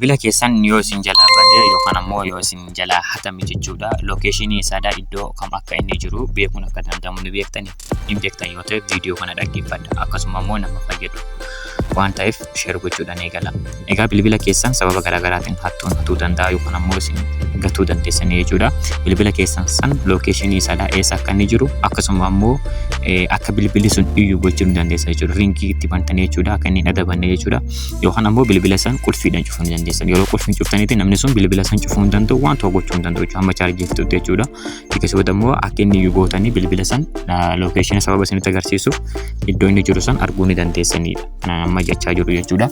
Bilbila keessan yoo isin jalaa bade yookaan ammoo yoo isin jalaa hatame jechuudha. Location isaadhaa iddoo kam akka inni jiru beekuun akka danda'amu ni beektani. Hin beektan yoo ta'e viidiyoo kana dhaggeeffadha. Akkasuma immoo nama fayyadu waan ta'eef share gochuudhaan eegala. Egaa bilbila keessan sababa garaagaraatiin hattuun hatuu danda'a yookaan ammoo isin gatuu dandeessanii jechuudha. Bilbila keessan san location isaadhaa eessa akka inni jiru akkasuma ammoo akka bilbilli sun iyyu gochuu ni dandeessa jechuudha. Ring itti bantanii jechuudha akka inni hin adabanne jechuudha. Yookaan ammoo bilbila san qulfiidhaan cufuu ni dandeessan. Yeroo qulfiin cuftanitti namni sun bilbila san cufuu hin danda'u, waan tokko gochuu hin danda'u jechuudha. Hamma chaarjii fixutti jechuudha. Eegas booda immoo akka inni iyyu gootanii bilbila san location sababa isinitti agarsiisuuf iddoo inni jiru san arguu ni dandeessanidha. Kanaan amma jechaa jiru jechuudha.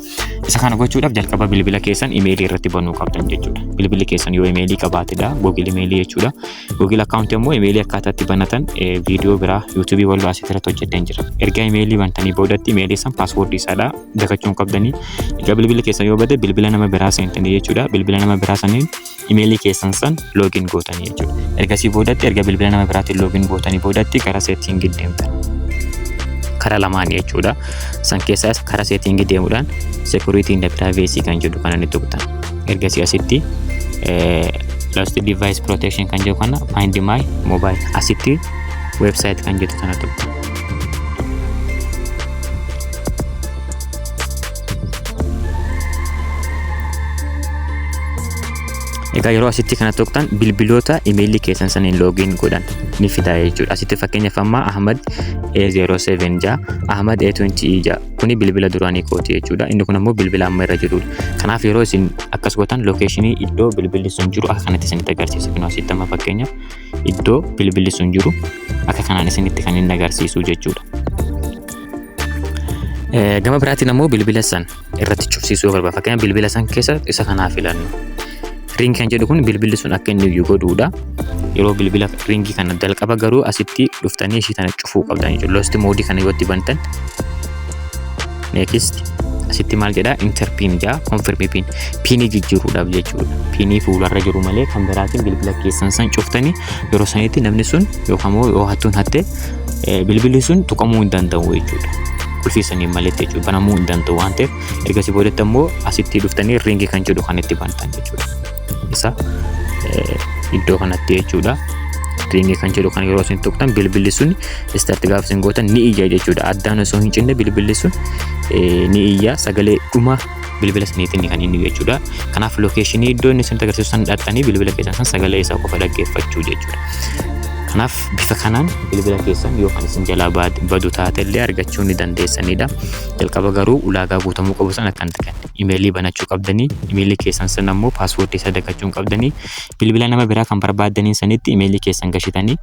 Isa kana gochuudhaaf jalqaba bilbila keessan imeelii irratti banuu qabdan jechuudha. Bilbilli keessan yoo imeelii qabaatedha, Google imeelii jechuudha. Google account immoo imeelii akkaataa itti banatan viidiyoo biraa YouTube wal asii irratti hojjedheen jira. Erga imeelii bantanii boodatti imeelii san password isaadha dagachuu hin qabdanii. Egaa bilbilli keessan yoo bade bilbila nama biraa seentanii jechuudha. Bilbila nama biraa saniin imeelii keessan san login gootanii jechuudha. Ergasii boodatti erga bilbila nama biraatiin login gootanii boodatti gara setting deemtan. Karaa lamaan jechuudha. San keessaas karaa setting deemuudhaan security and privacy kan jedhu kana ni tuqxan. Ergasii asitti lost device protection kan jedhu kana, find my mobile, asitti website kan jedhu kana tuqxan. Egaa yeroo asitti kana tuqxan bilbiloota imeelii keessan saniin login godhan ni fida jechuudha. Asitti fakkeenyaaf amma Ahmad A07 jaa, Ahmad A20 jaa. Kuni bilbila duraanii kooti jechuudha. Inni kun ammoo bilbila amma irra jirudha. Kanaaf yeroo isin akkas gootan location iddoo bilbilli sun jiru akka kanatti isinitti agarsiisa. Kun asitti amma fakkeenyaaf iddoo bilbilli sun jiru akka kanaan isinitti kan inni agarsiisu jechuudha. Gama biraatiin ammoo bilbila san irratti cufsiisuu barbaada. Fakkeenyaaf bilbila san keessa isa kanaa filannu. Ring kan jedhu kun bilbilli sun akka inni iyyu godhuudha. Yeroo bilbila ring kana jalqaba garuu asitti dhuftanii ishii tana cufuu qabdan jechuudha. Lost mode kana yoo itti bantan, next, asitti maal jedhaa? Enter pin jaa, confirm pin, pinii jijjiiruudhaaf jechuudha. Pinii fuularra jiru malee kan biraatiin bilbila keessan san cuftanii yeroo sanitti namni sun yookaan immoo yoo hattuun hatte bilbilli sun tuqamuu hin danda'u jechuudha. Qulfii saniin maletti jechuudha, banamuu hin danda'u waan ta'eef. Ergasii boodatti ammoo asitti dhuftanii ring kan jedhu kan itti bantan jechuudha. Isa iddoo kanatti jechuudha. Ring kan jedhu kan yeroo isin tuqxan bilbilli sun start gaafa isin gootan ni iyya jechuudha. Addaan osoo hin cinne bilbilli sun ni iyya, sagalee dhuma bilbila saniitiin kan inni jechuudha. Kanaaf location iddoo inni isinitti agarsiisu san dhaqxanii bilbila keessan san sagalee isaa qofa dhaggeeffachuu jechuudha. Kanaaf bifa kanaan bilbila keessan yoo kan isin jalaa badu taate illee argachuu ni dandeessanidha. Jalqaba garuu ulaagaa guutamuu qabu san akkan ta'an imeelii banachuu qabdanii, imeelii keessan san ammoo password isaa dagachuu hin qabdanii, bilbila nama biraa kan barbaaddanii sanitti imeelii keessan gashitanii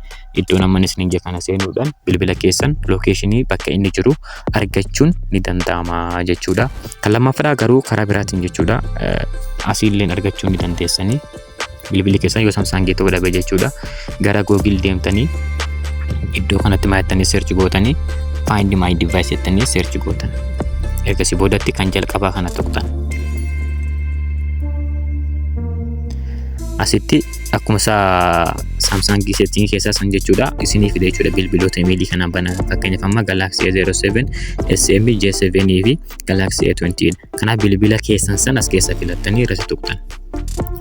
iddoo namni isiniin jedhe kana seenuudhaan bilbila keessan location bakka inni jiru argachuun ni danda'ama jechuudha. Kan lammaffaadhaa garuu karaa biraatiin jechuudha. Asiilleen argachuu ni dandeessanii. Bilbilli keessan yoo Samsung ta'uu dhabe jechuudha. Gara Google deemtanii iddoo kanatti maal jettanii search gootanii? "Find my device" jettanii search gootan. Ergasii boodatti kan jalqabaa kana tuqxan. Asitti akkuma isaa Samsung setting keessaa san jechuudha isinii fide jechuudha, bilbiloota imeelii kanaan banan. Fakkeenyaaf amma Galaxy A07, SM J7 fi Galaxy A20. Kanaaf bilbila keessan san as keessa filattanii irratti tuqxan.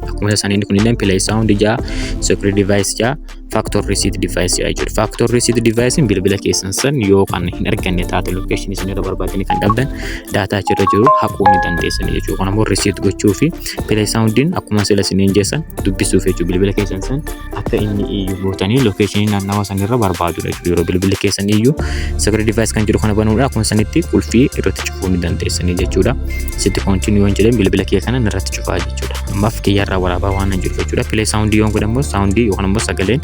Akkuma isa saniin kun illee play sound jaa, security device jaa, factory reset device jaa jechuudha. Factory reset device bilbila keessan san yoo kan hin arganne taate, location isin irra barbaadanii kan dhabdan, data achirra jiru haquu ni dandeessanii jechuudha. Kun ammoo reset gochuu fi play soundiin akkuma sila isiniin jeessan dubbisuuf jechuudha. Bilbila keessan san akka inni iyyu gootanii location naannawa sanirra barbaadudha jechuudha. Yeroo bilbilli keessan iyyu security device kan jiru kana banuudha, akkuma sanitti qulfii irratti cufuu ni dandeessanii jechuudha. Sitti continue yoon jedheen bilbila kee kana irratti cufaa jechuudha. Ammaaf kiyyarraa waraabaa waan hin jiru jechuudha. Play sound yoon godhamu sound yookaan ammoo sagaleen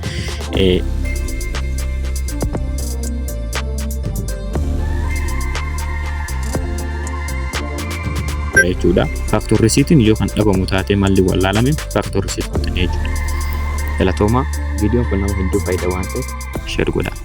jechuudha. Factory resetiin yoo kan dhabamu taate, malli wallaalame, factory reset gootanii jechuudha. Galatooma, viidiyoon kun nama hedduu faayidaa waan ta'eef share godhaa.